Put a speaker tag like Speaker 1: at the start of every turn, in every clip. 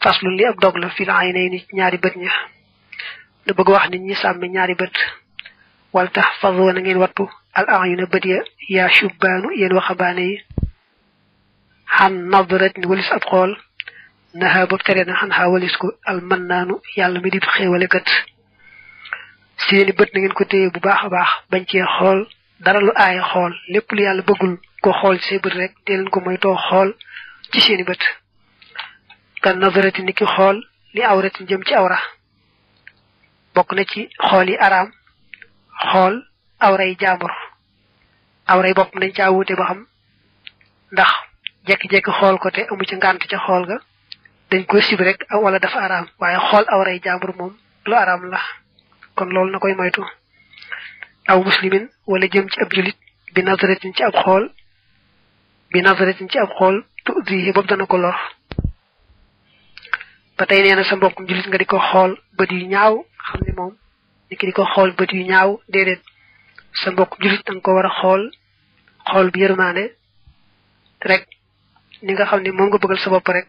Speaker 1: faslu li ab dog la fi la ay ni ñaari bët ña da bëgg wax nit ñi sàmmi ñaari bët wal tax fazo na ngeen wattu al ayuna bët ya shubbaanu yéen waxambaane yi xan nadrat ni walis ab xool naha bob tere na xan xaa walis ko al mannaanu yàlla mi di xéewale kat seeni bët na ngeen ko téye bu baax a baax bañ cee xool dara lu aaya xool lépp lu yàlla bëggul ko xool ci say bët rek dee leen ko moytoo xool ci seeni bët kan nazarati ni ki xool li awrati jëm ci awra bokk na ci xool yi araam xool awray jaambur awray bopp nañ caa wuute ba xam ndax jekki-jekki xool ko te amu ci ngànt ca xool ga dañ ko sib rek wala dafa araam waaye xool awray jaambur moom lu araam la kon loolu na koy moytu aw muslimin wala jëm ci ab julit bi nazaratin ci ab xool tuuti boobu dana ko lor ba tey nee na sa mbokkum julit nga di ko xool bët yu ñaaw xam ne moom ni ki di ko xool bët yu ñaaw déedéet sa mbokkum julit danga ko war a xool bi yërmaane rek ni nga xam ne moom nga bëggal sa bopp rek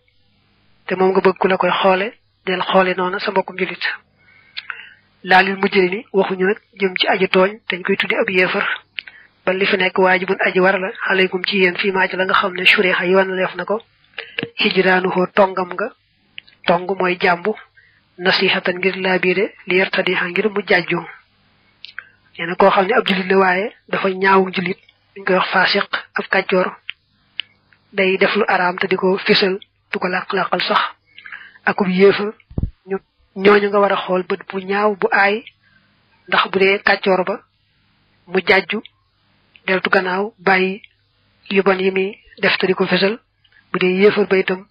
Speaker 1: te moom nga bëgg ku la koy xoole del xoole noonu sa mbokkum julit laalil mujjëri ni waxuñu nag jëm ci aji tooñ dañ koy tuddi ab yéefar ba li fi nekk waajibun aji war la alaykum ci yéen fii maa ci la nga xam ne shuriha yoon leef na ko hijraanuhu tongam nga tong mooy jàmbu nasihatan ngir laabiire li yartadiha ngir mu jàjju nee na koo xam ne ab julit la waaye dafa ñaawu julit dañ koy wax faasiq ab kàccoor day def lu araam te di ko fisal du ko làq-làqal sax akub yéefar ñooñu nga war a xool bët bu ñaaw bu aay ndax bu dee kàccoor ba mu jàjju deltu gannaaw bàyyi yu bon yi muy def te di ko fesal bu dee yéefar ba itam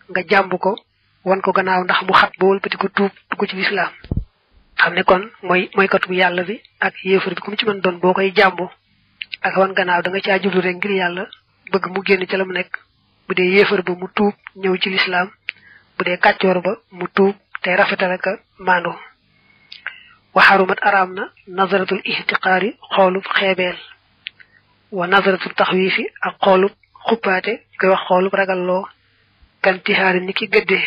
Speaker 1: nga jàmb ko wan ko gannaaw ndax mu xat ba wëlbati ko tuub dugg ci lislaam xam ne kon mooy katu yàlla bi ak yéefar bi ku mu ci mën doon boo koy jàmbu ak wan gannaaw da nga caa jublu rek ngir yàlla bëgg mu génn ca la mu nekk bu dee yéefar ba mu tuub ñëw ci lislaam bu dee kàccoor ba mu tuub te rafetal ak maandu waxarumat araam na nazaratul ihtiqaari xoolub xeebeel wa nazaratul taxwiifi ak xoolub xuppaate koy wax xoolub ragalloo kantihaari ni ki gëdde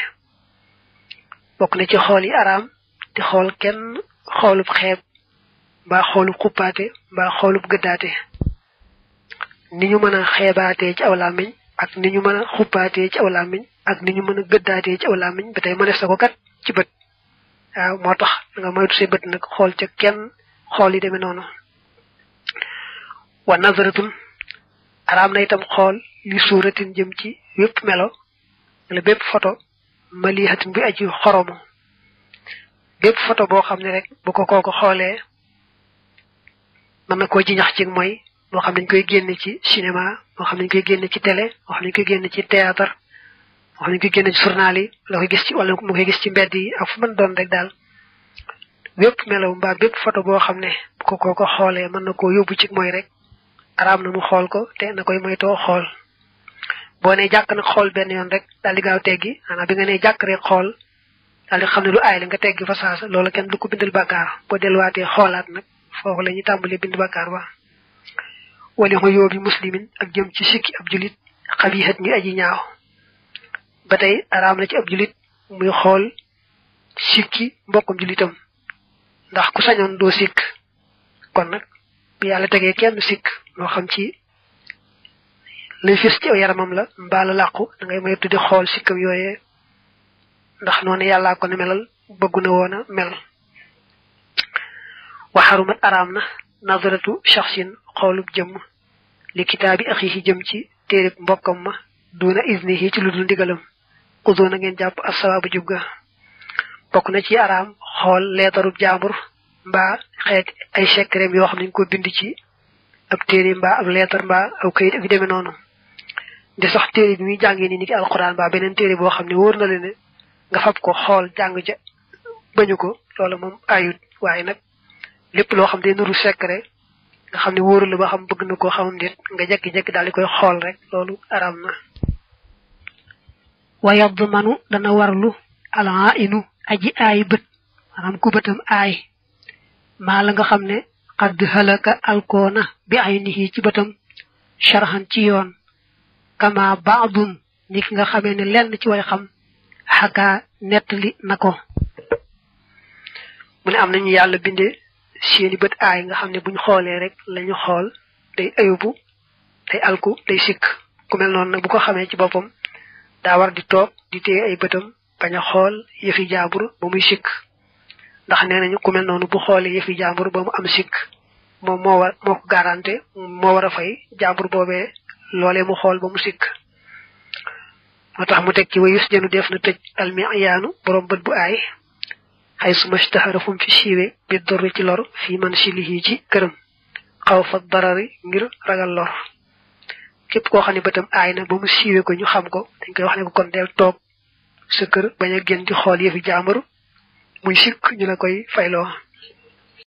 Speaker 1: bokk na ci xool yi araam di xool kenn xoolub xeeb mbaa xoolub xuppaate mbaa xoolub gëddaate ni ñu mën a xeebaatee ci aw làmmiñ ak ni ñu mën a xuppaatee ci aw làmmiñ ak ni ñu mën a gëddaatee ci aw làmmiñ ba tey mënees sa ko kat ci bët waaw moo tax nga moytu say bët nag xool ca kenn xool yi demee noonu wa nazaratun araam na itam xool li suuratin jëm ci wépp melo wala bépp photo malihatin bi aji xoromu bépp photo boo xam ne rek bu ko kooku xoolee mën na koo jiñax ci mooy moo xam ne dañ koy génne ci cinéma moo xam ne dañ koy génne ci télé moo xam ne dañ koy génne ci théâtre moo xam ne dañ koy génne ci journal yi la koy gis ci wala mu koy gis ci mbedd yi ak fu mën doon rek daal bépp melaw mbaa bépp photo boo xam ne bu ko kooko xoolee mën na koo yóbbu ci mooy rek araam na mu xool ko te na koy moytoo xool boo nee jàkk nag xool benn yoon rek daal di gaaw teggi maanaam bi nga nee jàkk rek xool daal di xam ne lu aay la nga teggi fa saasa loolu kenn du ko bindal bàkkaar boo delluwaatee xoolaat nag foofu la ñuy tàmbalee bind bàkkaar ba wali xo yóobi muslimin ak jëm ci sikki ab julit xabiixat mi aji ñaaw ba tey araam na ci ab julit muy xool sikki mbokkum julitam ndax ku sañoon doo sikk kon nag bu yàlla tegee kenn sikk moo xam ci lay fis ci yaramam la mbaa la làqu da ngay moytu di xool sikkam yooyee ndax noonu yàllaa ko ne melal bëggu na woon a mel waxarumat araam na nazaratu shaxsin xoolub jëmm li kitaabi axihi jëm ci téereb mbokkam ma duna iznihi ci lu dul ndigalam udoona ngeen jàpp asawaabu jub ga bokk na ci araam xool leetarub jaambur mbaa xeet ay secret yoo xam ne ñu ko bind ci ab téere mbaa ab leetar mbaa aw kayit ak yu demee noonu di sax téere bi muy jàngee ni ki alxuraan mbaa beneen téere boo xam ne wóor na leen ne nga fab ko xool jàng ja bañu ko loolu moom ayut waaye nag lépp loo xam ne nuru secret nga xam ne wóoru la ba xam bëgg na koo xamam déet nga jekki-jekki daal di koy xool rek loolu araam na wa yadmanu dana warlu ala inu aji aay bët maanaam ku bëtam aay maa la nga xam ne xadd halaka alkoona bi aynihi ci bëtam sharhan ci yoon kama baadun ni ki nga xamee ne lenn ci way xam xakaa nettali na ko mu ne am nañu yàlla binde seeni bët aay nga xam ne buñ xoolee rek lañu xool day ayubu day alku day sikk ku mel noonu nag bu ko xamee ci boppam daa war di toog di téye ay bëtam bañ a xool yëfi jaambur ba muy sikk ndax nee nañu ku mel noonu bu xoolee yëfi jaambur ba mu am sikk moom moo ko garanté moo war a fay jaambur boobee loolee mu xool ba mu sikk moo tax mu teg ci wayus jënu def na tëj almiyaanu borom bët bu aay xay su mashtahara fu mu fi siiwe bi dorri ci lor fii man silihi ci këram xaw fa darari ngir ragal lor képp koo xam ne bëtam aay na ba mu siiwe ko ñu xam ko dañ koy wax ne ko kon del toog sa kër bañ a génn di xool yëfi jaambur muy sikk ñu la koy fayloo